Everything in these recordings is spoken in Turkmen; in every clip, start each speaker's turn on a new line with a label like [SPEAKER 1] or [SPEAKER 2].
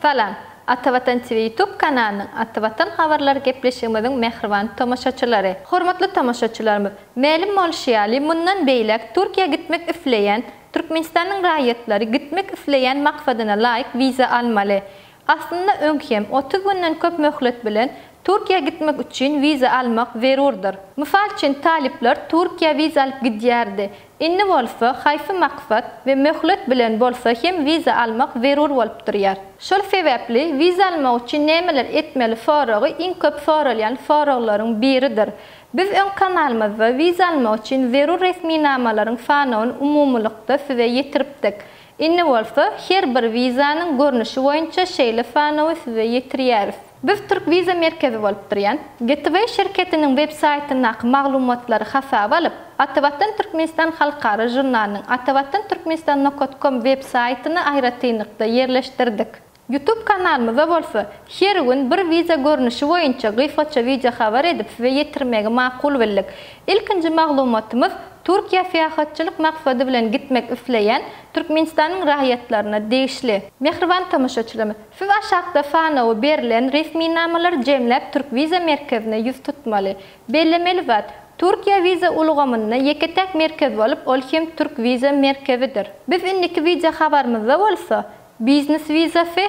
[SPEAKER 1] Salam! Atavatan TV YouTube kanalynyň Atavatan habarlary gepleşigimiziň mähriban tomaşaçylary! Hormatly tomaşaçylarymyz, mälim bolşy ýaly, mundan beýläk Türkiýä gitmek isleýän Türkmenistanyň raýatlary gitmek isleýän maksadyna laýyk wiza almaly. Aslynda öň hem 30 günden köp möhlet bilen Türkiýä gitmek üçin wiza almak zerurdyr. Mysal üçin talyplar Türkiýä wiza alyp gidýärdi. Indi bolsa haýsy maksat we möhlet bilen bolsa hem wiza almak zerur bolup durýar. Şol sebäpli wiza almak üçin nämeler etmeli soragy iň köp soralýan soraglaryň biridir. Biz öň kanalymyzda wiza almak üçin zerur resminamalaryň sanawyny umumylykda size ýetiripdik. Indi bolsa her bir wizanyň görnüşi boýunça şeýle sanawy size ýetirýäris. Biz Türk Wiza Merkezi bolup durýan Gateway şirketiniň web saýtyndaky maglumatlary hasaba alyp, Atavatan Türkmenistan halkara žurnalynyň Atavatan Türkmenistan nokat kom web saýtyna aýratynlykda ýerleşdirdik. Youtube kanalymyzda bolsa her gün bir wiza görnüşi boýunça gysgaça wideo habar edip size ýetirmegi makul bildik. Ilkinji maglumatymyz Türkiýä syýahatçylyk maksady bilen gitmek isleýän Türkmenistanyň raýatlaryna degişli. Mähriban tomaşaçylarymyz, siz aşakda sanawy berlen resminamalary jemläp Türk Wiza merkezine ýüz tutmaly. Bellemeli zat, Türkiýe wiza ulgamynda ýeke-täk merkez bolup ol hem Türk Wiza merkezidir. Biz indiki wideo habarymyzda bolsa Biznes wizasy,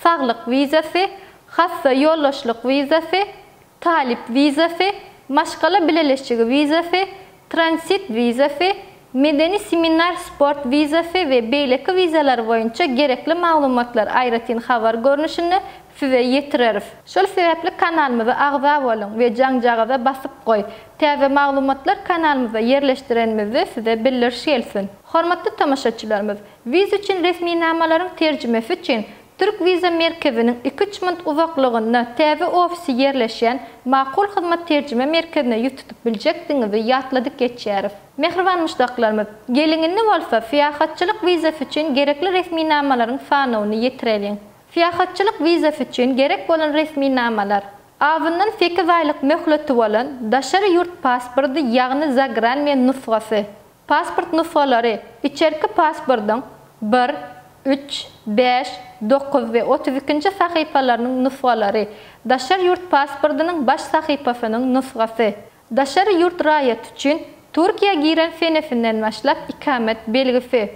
[SPEAKER 1] saglyk wizasy, hassa ýoldaşlyk wizasy, talyp wizasy, maşgala bileleşigi wizasy, transit wizasy, medeni seminar sport wizasy we beýleki wizalar boýunça gerekli maglumatlary aýratyn habar görnüşinde size ýetireris. Şol sebäpli kanalymyza agza boluň we jaňjagaza basyp goý. Täze maglumatlar kanalymyzda ýerleşdirenimizde size bildiriş gelsin. Hormatly tomaşaçylarymyz! Wiza üçin resminamalaryň terjimesi üçin Türk Wiza Merkeziniň iki-üç munt uzaklygynda täze ofisi ýerleşýän Makul Hyzmat terjime merkezine ýüz tutup biljekdigiňizi ýatladyp geçýäris. Mähriban muşdaklarymyz, geliň indi bolsa syýahatçylyk wizasy üçin gerekli resminamalaryň sanawyny ýetireliň. Syýahatçylyk wizasy üçin gerek bolan resminamalar. Azyndan sekiz aýlyk möhleti bolan daşary ýurt pasporty ýagny zagran we nusgasy. Pasport nusgalary, içerki pasportyň bir, üç, bäş, dokuz we 32-nji sahypalarynyň nusgalary, daşary ýurt pasportynyň baş sahypasynyň nusgasy. Daşary ýurt raýaty üçin Türkiýä giren senesinden başlap ikamet belgisi.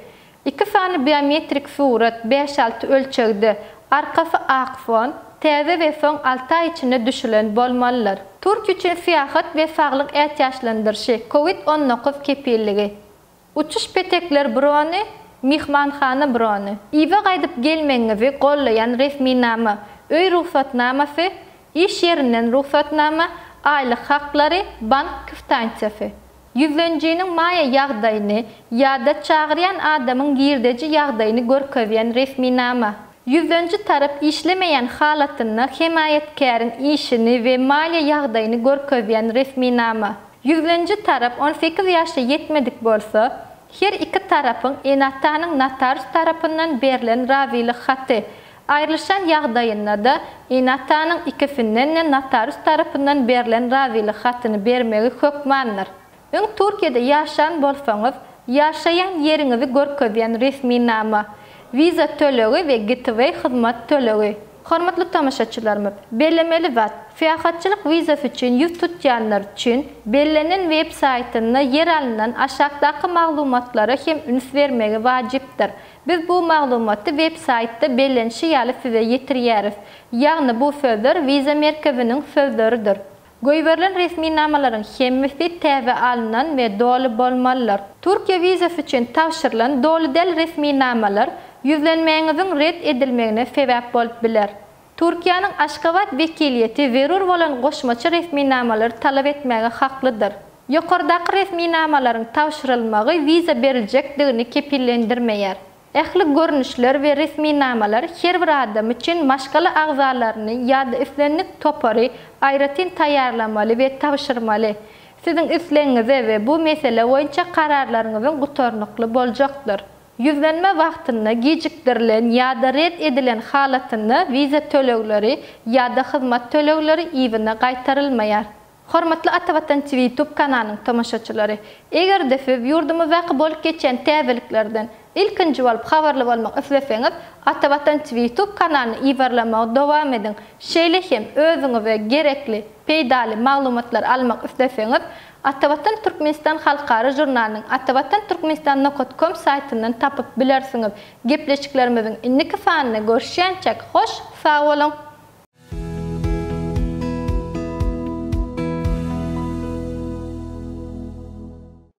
[SPEAKER 1] Iki sany biometrik surat, bäş-alty ölçegde, arkasy ak fon, täze we soň alty aý içinde düşülen bolmalydyr. Türkiýe üçin syýahat we saglyk ätiýaçlandyryşy, Covid 19 kepilligi. Uçuş petekler brony, myhmanhana brony. Yza gaýdyp gelmegiňizi gollaýan resminama, öý rugsatnamasy, iş ýerinden rugsatnama, aýlyk haklary, bank kwitansiýasy. Ýüzlenijiniň maýa ýagdaýyny ýa-da çagyrýan adamyň girdeji ýagdaýyny görkezýän resminama. Ýüzleniji tarap işlemeýän halatynda hemaýatkäriň işini we maliýe ýagdaýyny görkezýän resminama. Ýüzleniji tarap 18 ýaşa ýetmedik bolsa, her iki tarapyň ene-atanyň notarius tarapyndan berlen razylyk haty, aýrylyşan ýagdaýynda-da ene-atanyň ikisinden-de notarius tarapyndan berlen razylyk hatyny bermegi hökmandyr. Öň Türkiýede ýaşan bolsaňyz, ýaşaýan ýeriňizi görkezýän resminama, wiza tölegi we Gateway hyzmat tölegi. Hormatly tomaşaçylarymyz, bellemeli zat, syýahatçylyk wizasy üçin ýüz tutýanlar üçin bellenen web saýtynda ýer alnan aşakdaky maglumatlara hem üns bermegi wajypdyr. Biz bu maglumaty web saýtda bellenişi ýaly size ýetirýäris. Ýagny bu sözler wiza merkeziniň sözleridir. Goýberilen resminamalaryň hemmesi täze alnan we doly bolmalydyr. Türkiýe wizasy üçin tabşyrylan doly däl resminamalar ýüzlenmäňiziň ret edilmegine sebäp bolup biler. Türkiýäniň Aşgabat wekiliýeti zerur bolan goşmaça resminamalary talap etmäge haklydyr. Ýokardaky resminamalaryň tabşyrylmagy wiza beriljekdigini kepillendirmeýär. Ähli görnüşler we resminamalar her bir adam üçin maşgala agzalaryny ýa-da islendik topary aýratyn taýýarlamaly we tabşyrmaly. Siziň islegiňize we bu mesele boýunça kararlaryňyzyň gutarnykly boljakdyr. Ýüzlenme wagtynda gijikdirilen ýa-da ret edilen halatynda wiza tölegleri ýa-da hyzmat tölegleri yzyna gaýtarylmaýar. Hormatly Atavatan TV YouTube kanalynyň tomaşaçylary! Eger-de siz ýurdumyzdaky bolup geçýän täzeliklerden ilkinji bolup habarly bolmak isleseňiz, Atavatan TV YouTube kanalyny yzarlamagy dowam ediň. Şeýle hem özüňize gerekli, peýdaly maglumatlary almak isleseňiz, Atavatan Türkmenistan halkara žurnalynyň atavatan türkmenistan nokat kom saýtyndan tapyp bilersiňiz. Gepleşiklerimiziň indiki sanynda görüşýänçäk hoş sag boluň!